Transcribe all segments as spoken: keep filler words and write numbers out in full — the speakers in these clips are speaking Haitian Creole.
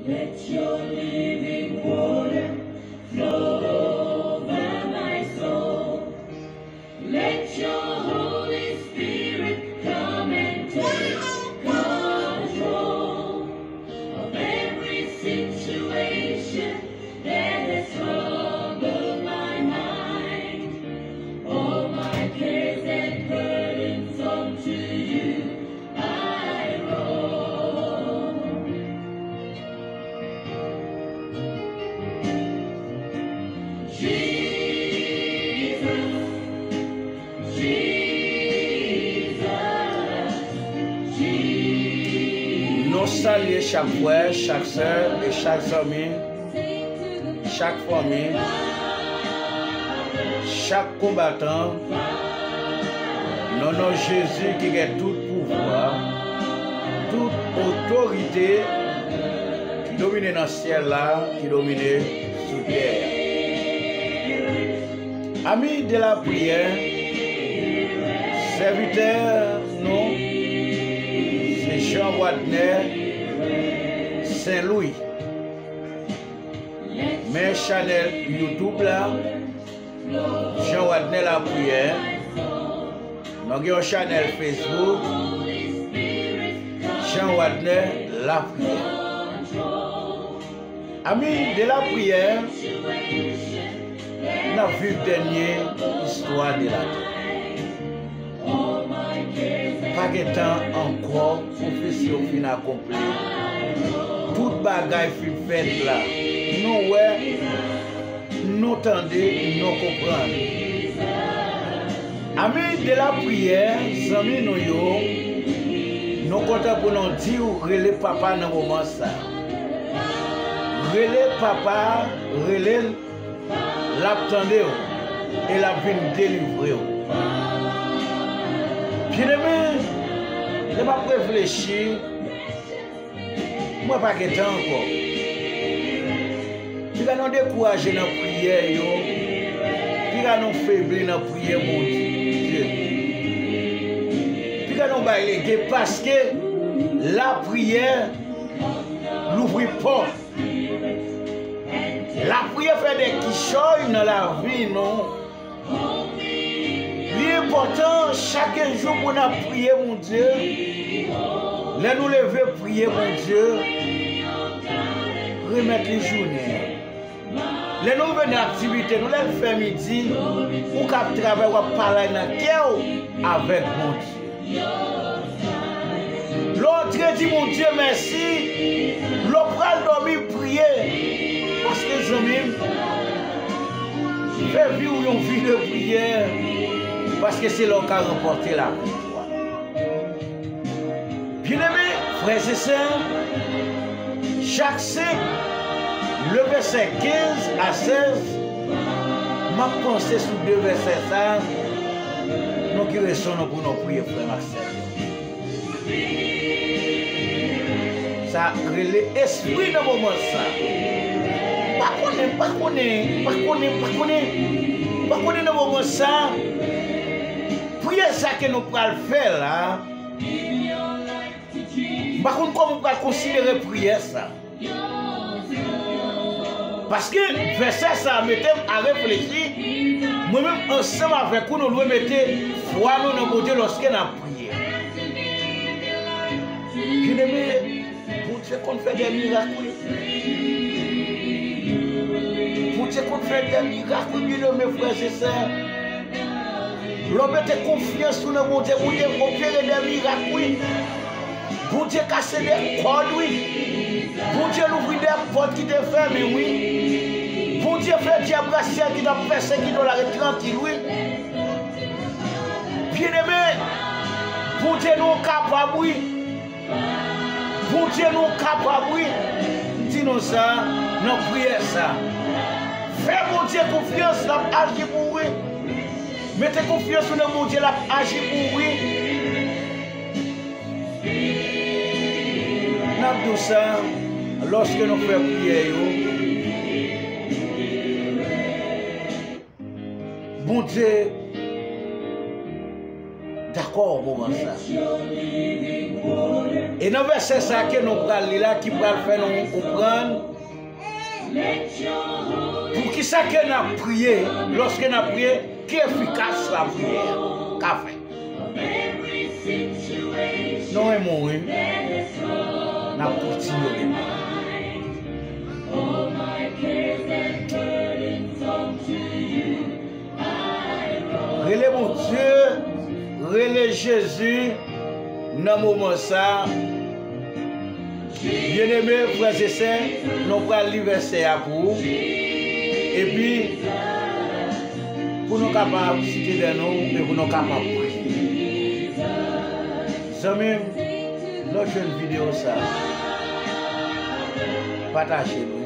Let your living water flow over my soul. Let your Holy Spirit come and take control of every situation that has troubled my mind. All my cares and burdens unto you I roll. Jesus, Jesus, Jesus. Nou salye chak frè, chak sè e chak zanmi, chak fanmi, chak konbatan, nan non Jezi ki gen tout pouvwa, tout otorite ki domine nan syèl la, ki domine sou tè a. Ami de la priyè, sèvitè nou se Jean Wadner Saint Louis. Men chanèl YouTube la, Jean Wadner Lapriyè. Nou gen yon chanèl Facebook, Jean Wadner Lapriyè. Ami de la priyè, n ap viv dènye istwa de latè. Pa gen tan ankò, pwofesi yo fin akonpli. Tout bagay fin fèt la. Nou wè, nou tande, nou konprann. Ami de la priyè, zanmi nou yo, nou kontan pou nou di w rele papa nan moman sa. Rele papa, rele l, l ap tande w e l ap vin delivre w. Byeneme, lè m ap reflechi, mwen pa gen tan ankò. Piga nou dekouraje nan priyè yo, piga nou febli nan priyè Bondye. Piga nou bay lege, paske lapriyè louvri pòt. Lapriyè fè de kichòy nan lavi nou. Li enpòtan chak jou pou n ap priye Bondye. Lè nou leve priye Bondye, remèt li jounen an. Lè nou rive nan aktivite nou, lè l fè midi, ou k ap travay, w ap pale nan kè w avèk Bondye. Lè w antre, di Bondye mèsi. Lè w pral dòmi, priye. Paske, zanmi m, fè vi w yon vi de priyè. Paske se la w ka ranpòte laviktwa. Byeneme, frè e sè, Jak senk, le vèsè kenz a sèz, m ap panse sou de vèsè sa, nou ki reson nou pou nou priye, frè m ak sè m yo. Sa rele espri nan moman sa. Pa konnen, pa konnen, pa konnen, pa konnen, pa konnen nan moman sa, priyè sa ke nou pral fè la, m pa konn kòman w pral konsidere priyè sa. Paske vèsè sa a mete m a reflechi, mwen menm ansanm avèk ou, nou dwe mete fwa nou nan Bondye lòske n ap priye. Byeneme, Bondye konn fè de mirak, wi. Bondye konn fè de mirak, wi, byeneme, frè e sè. Lè w mete konfyans ou nan Bondye, Bondye opere de mirak, wi. Bondye kase de kòd, wi. Bondye louvri de pòt ki te fèmen, wi. Bondye fè dyab rasyal ki t ap pèsekite w la ret trankil, wi. Byeneme, Bondye nou kapab, wi. Bondye nou kapab, wi. M di nou sa nan priyè sa. Fè Bondye konfyans, l ap aji pou ou, wi. Mete konfyans ou nan Bondye, l ap aji pou ou, wi. N ap di w sa, lòske nou fè priyè yo, Bondye ta kò moman sa. E nan vèsè sa ke nou pral li la, ki pral fè nou konprann poukisa ke n ap priye, lòske n ap priye, ki efikas lapriyè a ka fè. Nou renmen w, wi. N ap kontinye renmen w. Rele Bondye, rele Jezi nan moman sa. Byeneme, frè e sè, nou pral li vèsè a pou ou. Epi, pou nou kapab site dè non, e pou nou kapab priye. Zanmi m, lè w jwenn videyo sa, pataje l, wi.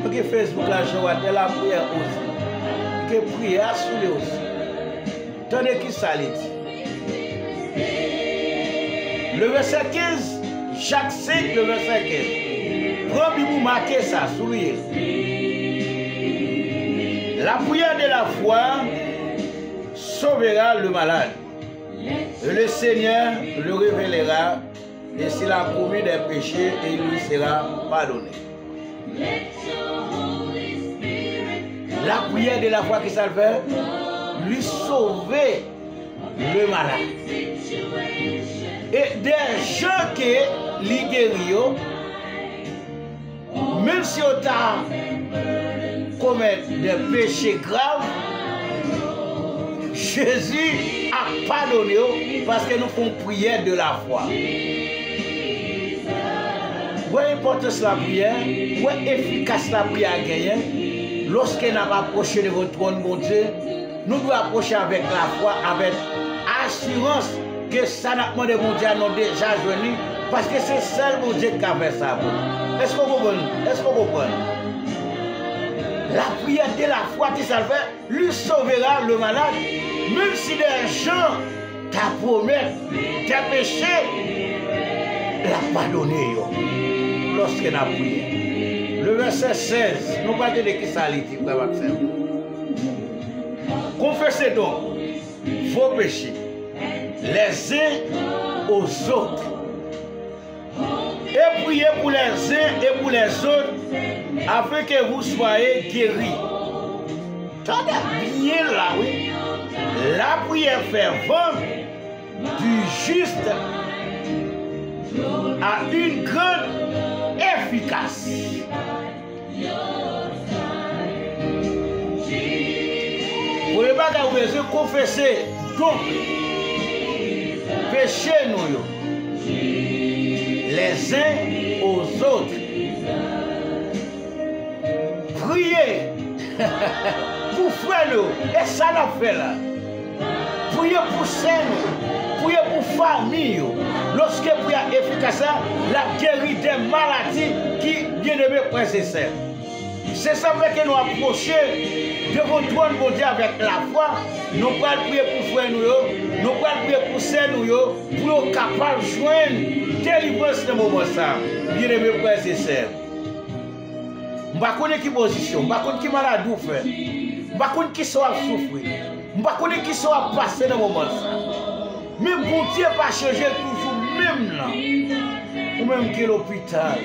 Ou gen Facebook la, Jean Water, lapriyè osi. Ou gen priyè a sou li osi. Tande ki sa li di. Le vèsè kenz, Jak senk, le vèsè kenz. Pran Bib ou, make sa, souliye l. La prière de la foi sauvera le malade. Et le Seigneur le réveillera, et s'il a commis des péchés, et il lui sera pardonné. Lapriyè de lafwa, ki sa l fè? Li sove le malad. E dè jan ke li geri yo, menm si yo ta komèt de peche grav, Jezi ap padone yo, paske nou fè yon priyè de lafwa. Wè enpòtans lapriyè, wè efikas lapriyè a genyen. Lòske n ap apwoche devan twòn Bondye, nou dwe apwoche avèk lafwa, avèk asirans ke sa n ap mande Bondye a, nou deja jwenn li, paske se sèl Bondye ki ka fè sa pou nou. Èske w konprann? Èske w konprann? Lapriyè de lafwa, ki sa l fè? Lui sauvera le malade, menm si dè jan ta pwomèt dè peche, l ap padone yo lòske n ap priye. Le vèsè sèz, nou pral tande ki sa li di, frè m ak sè m. Confessez donc vos péchés les uns aux autres, et priez pour les uns et pour les autres, afin que vous soyez guéris. Tande byen la, wi. La prière fervente du juste a une grande efficace. Premye bagay, ou bezwen konfese, donk, peche nou yo, les uns aux autres. Priye pou frè nou, e sa n ap fè la. Priye pou sè nou, priye pou fanmi yo. Lòske priyè a efikas la, l ap geri de maladi ki, byeneme frè e sè. Se sa k fè ke nou apwoche devan twòn Bondye avèk lafwa. Nou pral priye pou frè nou yo, nou pral priye pou sè nou yo, pou yo kapab jwenn delivrans nan moman sa a. Byeneme frè e sè, m pa konnen ki pozisyon, m pa konn ki maladi w fè, m pa konn kisa w ap soufri, m pa konnen kisa w ap pase nan moman sa. Men Bondye pa chanje, l toujou menm nan. Ou menm ki lopital,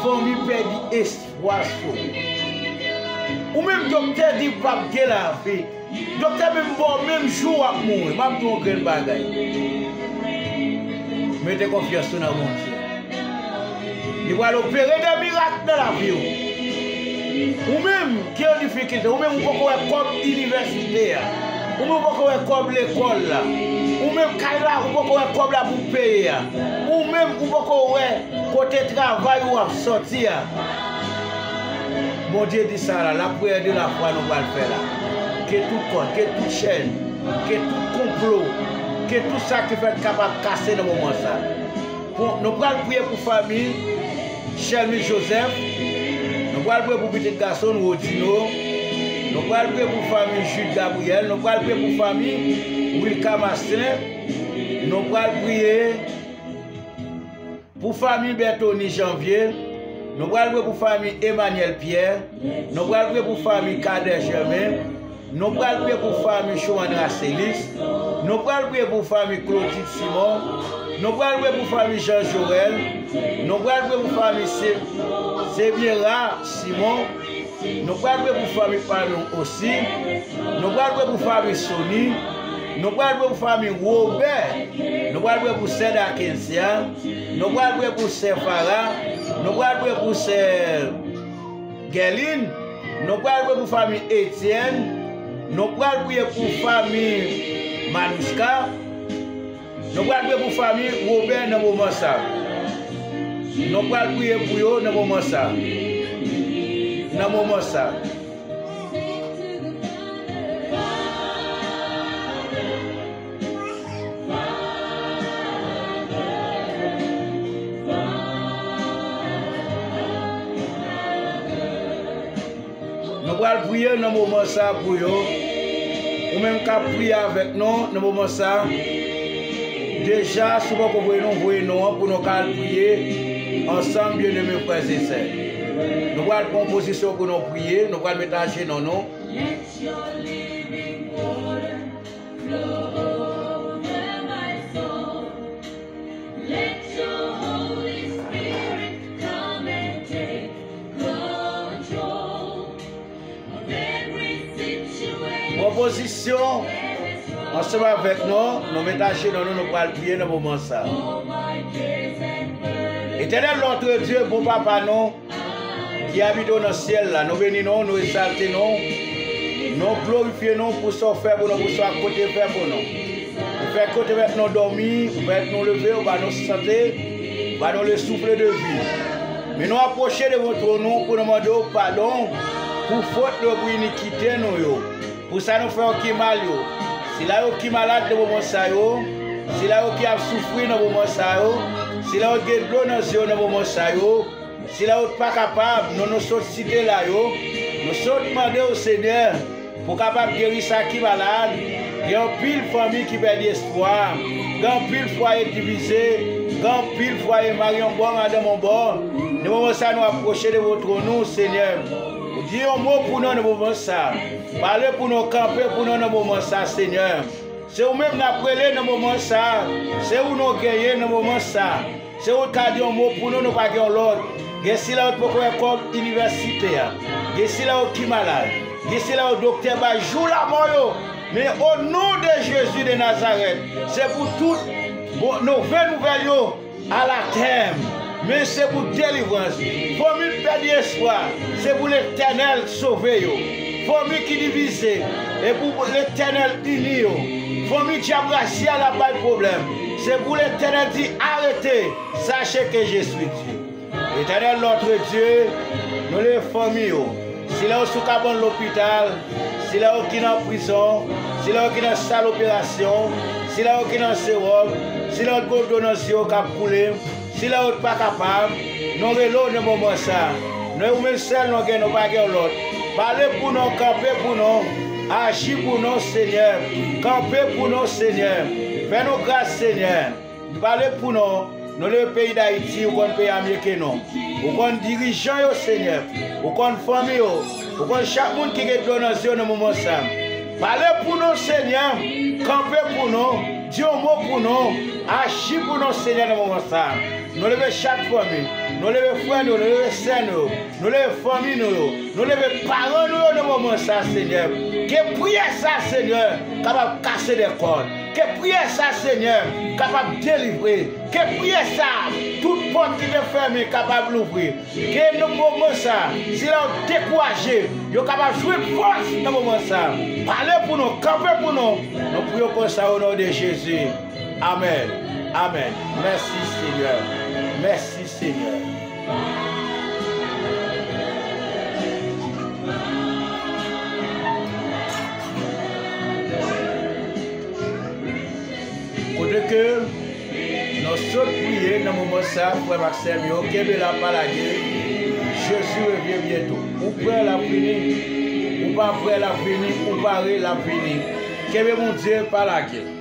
fanmi pèdi espwa sou ou. Ou menm doktè di p ap gen lavi. Doktè menm ba w menm jou w ap mouri. M ap di w yon grenn bagay. Mete konfyans ou nan Bondye. Li pral opere de mirak nan lavi w. Ou menm ki an difikilte, ou menm ou poko wè kòb inivèsite a, ou menm ou poko wè kòb lekòl la, ou menm kay la, ou poko wè kòb la pou peye a, ou menm ou poko wè kote travay ou ap sòti a. Bondye di sa la, lapriyè de lafwa nou pral fè la. Ke tout kòd, ke tout chèn, ke tout konplo, ke tout sa ki fèt kapab kase nan moman sa. Bon, nou pral priye pou fanmi Shelmy Joseph. Nou pral priye pou pitit gason l, Rodino. Nou pral priye pou fanmi Jude Gabriel. Nou pral priye pou fanmi Wilka Marcelin. Nou pral priye pou fanmi Bertony Janvier. Nou pral priye pou fanmi Emmanuel Pierre. Nou pral priye pou fanmi Cadet Germain. Nou pral priye pou fanmi Chouman Raselis. Nou pral priye pou fanmi Clotilde Simon. Nou pral priye pou fanmi Jean Jorel. Nou pral priye pou fanmi Se-, Sebiera Simon. Nou pral priye pou fanmi pa nou osi. Nou pral priye pou fanmi Sony. Nou pral priye pou fanmi Wobè. Nou pral priye pou sè Dakensia. Nou pral priye pou sè Fara. Nou pral priye pou sè Gèlin. Nou pral priye pou fanmi Etyèn. Nou pral priye pou fanmi Manouska. Nou pral priye pou fanmi Wobè nan moman sa. Nou pral priye pou yo nan moman sa. Nan moman sa. Nou pral priye nan moman sa pou yo. Ou menm k ap priye avèk nou nan moman sa, deja, si w poko voye non, voye non an pou nou ka al priye ansanm, byeneme frè e sè. Nou pral pran pozisyon pou nou priye, nou pral met ajenou nou. Let your living water flow over my soul. Let your Holy Spirit come and take control of every situation. Pran pozisyon ansanm avèk nou, nou met ajenou nou, nou pral priye nan moman sa. Etènèl, notre Dieu, bon papa nou, ki abite w nan syèl la, nou beni non w, nou egzalte non w, nou glorifye non w pou sa w fè pou nou, pou sa w kote fè pou nou. Ou fè kote mèt nou dòmi, ou fè nou leve, ou ba nou sante, ou ba nou le souffle de vie. Men nou apwoche devan twòn ou pou nou mande w padon pou fòt nou, pou inikite nou yo. Pou sa nou fè yo ki mal yo. Sila yo ki malad nan moman sa yo, sila yo ki ap soufri nan moman sa yo, sila yo ki gen dlo nan zye yo nan moman sa yo, sila yo pa kapab, non nou sot site la yo, nou sot mande w, Senyè, pou kapab geri sa ki malad. Gen anpil fanmi ki pèdi espwa, gen anpil fwaye divize, gen anpil fwaye mari yon bò, madanm yon bò. Nan moman sa, nou apwoche devan twòn ou, Senyè. Ou di yon mo pou nou nan moman sa. Pale pou nou, kanpe pou nou nan moman sa, Senyè. Se ou menm n ap rele nan moman sa. Se ou nou genyen nan moman sa. Se ou k ka di yon mo pou nou, nou pa gen yon lòt. Gen sila yo t poko wè kòb inivèsite a. Gen sila yo ki malad. Gen sila yo doktè bay jou lamò yo. Men o non de Jezi de Nazarèt, se pou tout bon, move nouvèl yo. Anatèm. Men se pou delivrans. Fanmi k pèdi espwa, se pou Letènèl sove yo. Fanmi ki divize, e pou Letènèl ini yo. Fanmi dyab rasyal ap bay pwoblèm, se pou Letènèl di, arete, sachez que je suis Dieu. Éternel notre Dieu, nou leve fanmi yo. Sila yo sou kabann lopital, sila yo ki nan prizon, sila yo ki nan sal operasyon, sila yo ki nan sewòm, sila yo ki gen dlo nan zye yo k ap koule, sila yo pa kapab, nou rele w nan moman sa. Nou, ou menm sèl nou gen, nou pa gen lòt. Pale pou nou, kanpe pou nou, aji pou nou, Senyè. Kanpe pou nou, Senyè. Fè nou gras, Senyè. Pale pou nou. Nou leve peyi Dayiti, ou konn peyi a mye ke nou. Ou konn dirijan yo, Senyè. Ou konn fanmi yo. Ou konn chak moun ki gen dlo nan zye yo nan moman sa. Pale pou nou, Senyè. Kanpe pou nou. Di yon mo pou nou. Aji pou nou, Senyè, nan moman sa. Nou leve chak fanmi. Nou leve frè nou yo. Nou leve sè nou yo. Nou leve fanmi nou yo. Nou leve paran nou yo nan moman sa, Senyè. Ke priyè sa, Senyè, kapab kase de kòd. Ke priyè sa, Senyè, kapab delivre. Ke priyè sa, tout pòt ki te fèmen kapab louvri. Ke nan moman sa, sila yo dekouraje, yo kapab jwenn fòs nan moman sa. Pale pou nou, kanpe pou nou. Nou priye konsa o non de Jezi. Amèn. Amèn. Mèsi, Senyè. Mèsi, Senyè. Kote ke nou sot priye nan moman sa, frè m ak sè m yo, kenbe la, pa lage. Jezi revyen byento. Ou prè, l ap vini. Ou pa prè, l ap vini. Ou pare, l ap vini. Kenbe Bondye, pa lage.